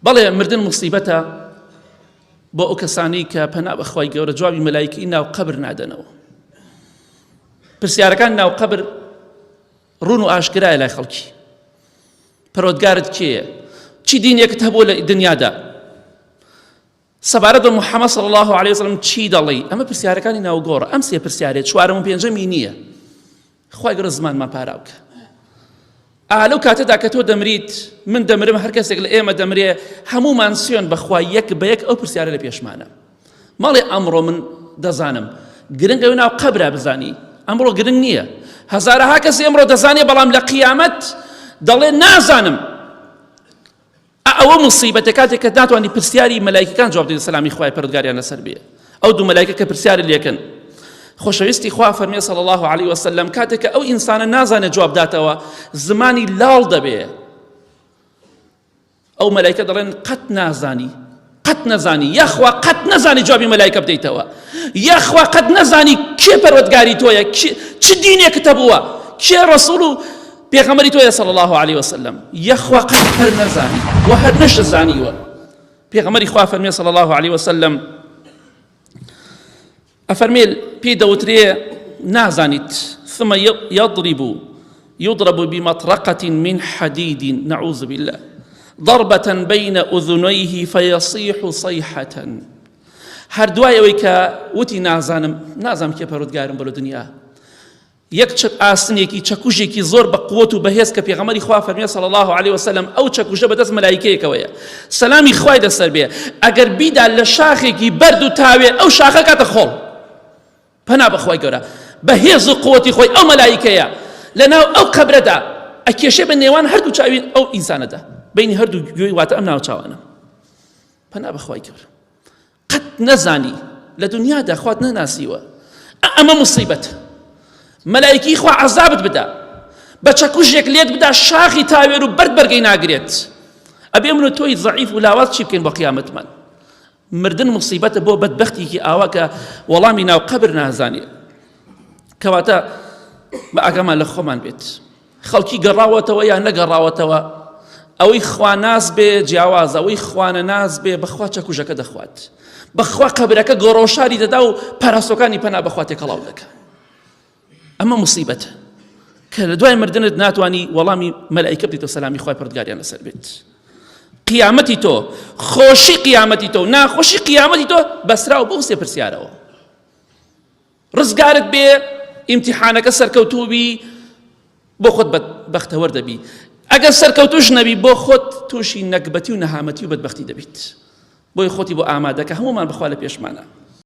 بەڵێ مردن موسیبەتە بۆ ئەو کەسانەی کە پەنا بەخوای گەورە جوابی مەلایکی ناو قەبر نادەنەوە. پرسیارەکان ناو قەبر ڕوون و ئاشکرایە لای خەڵکی. پەرۆدگارت کێیە؟ چی دینێکت هەبوو لە دنیادا؟ سەبارەت بە محەممەد صلی الله علیه وسلم چی دەڵێی؟ ئەمە پرسیارەکانی ناوگۆڕە. ئەم سێ پرسیارێ چوارەم و پێنجەمی نییە. خوای گەورە زمانمان پاراو کە. ئا لەو کاتەدا کە تۆ دەمریت، من دەمرم، هەر کەسێک لە ئێمە دەمرێ، هەموومان سوێن بەخوا یەک بە یەک ئەو پرسیارە لە پێشمانە. مەڵێ ئەمڕۆ من دەزانم. گرنگ ئەوێ ناو قەبرا بزانی. ئەمڕۆ گرنگ نییە. هەزارەها کەس ئەمڕۆ دەزانێ بەڵام لە قیامەت دەڵێ نازانم. ئا ئەوە موسیبەتە کاتێک کە ناتوانی پرسیاری مەلایکەکان جواب دەیت سەلامی خوای پەروەردگاریان لەسەر بێ ئەو دوو مەلایکە کە پرسیاری لێکن خۆشەویستی خوا فەرمی صلی الله علیه وسلم کاتێک کە ئەو ئینسانە نازانێت جواب داتەوە زمانی لاڵ دەبێ ئەو مەلایکە دەڵێن قەت نازانی قەت نەزانی یاخوا قەت نەزانی جوابی مەلایکە بدەیتەوە یاخوا قەت نەزانی کێ پەروەردگاری تۆیە چ دینێکت هەبووە کێ ڕەسوڵ و پێغەمبەری تۆیە صلی الله علیه وسلم یاخوا قەت هەر نەزانی و هەر نەشزانیوە پێغەمبەری خوا فەرمی صلی الله علیه وسلم ئەفەرمێ پێی دەوترێ نازانیت ثم يضرب يضرب بمطرقة من حديد نعوذ بالله ضربة بين أذنيه فيصيح صيحة هەر دوای ئەوەی کە وتی نازانم نازانم کێ پەرودگارم بۆ لە دنیا یەک چەک ئاسنێکی چەکوژێکی زۆر بە قوت و بەهێز کە پێغەمبەری خوا فەرمی صلی الله علیه وسلم ئەو چەکوژە بەدەست مەلایکەیەکەوەیە سەلامی خوای لەسەر بێ ئەگەر بیدا لە شاخێکی بەرد و تاوێ ئەو شاخە کاتە خۆڵ پەنا بەخوای گەورە بە هێز و قوتی خۆی ئەو مەلایکەیە لەناو ئەو قەبرەدا ئەکێشێ بە نێوان هەردوو چاوی ئەو ئینسانەدا بینی هەردوو گوێی واتە ئەم ناوچاوانە پەنا بەخوای گەورە قەت نەزانی لە دنیادا خوات نەناسیوە ئەمە مصیبەت مەلایکی خوا عەزابت بدا بە چەکوژێک لێت بدا شاخی تاوێر و بەرد بەرگەی ناگرێت ئەبێ من و تۆی زەعیف و لاواز چی بکەین بۆ قیامەتمان مردن مصیبەتە بۆ بەدبەختێکی ئاوا کە وەڵامی ناو قەبر نازانێ کەواتە بە ئاگامان لە خۆمان بێت خەڵکی گەڕاوەتەوە یان نەگەڕاوەتەوە ئەوەی خواناس بێ جیاواز ئەوەی خوانە ناس بێ بەخوا چەکوژەکە دەخوات بەخوا قەبرەکە گۆڕۆشاری دەدا و پەراسۆکانی پەنا بەخوا تێکەڵاو دەکە ئەمە مصیبەتە کە لە دوای مردنت ناتوانانی وەڵامی مەلایکە بدەیتەوە سەلامی خوای پەروەردگاریان لەسەر بێت قیامەتی تۆ خۆشی قیامەتی تۆ ناخۆشی قیامەتی تۆ بەسراو بۆ سێ پرسیارەوە ڕزگارت بێ ئیمتیحانەکە سەرکەوتوو بی بۆ خۆت بەختەوەر دەبی ئەگەر سەرکەوتوش نەبی بۆ خۆت تووشی نەگبەتی و نەهامەتی و بەدبەختی دەبیت بۆی خۆتی بۆ ئامادەکە هەمومان بخوا لە پێشمانە.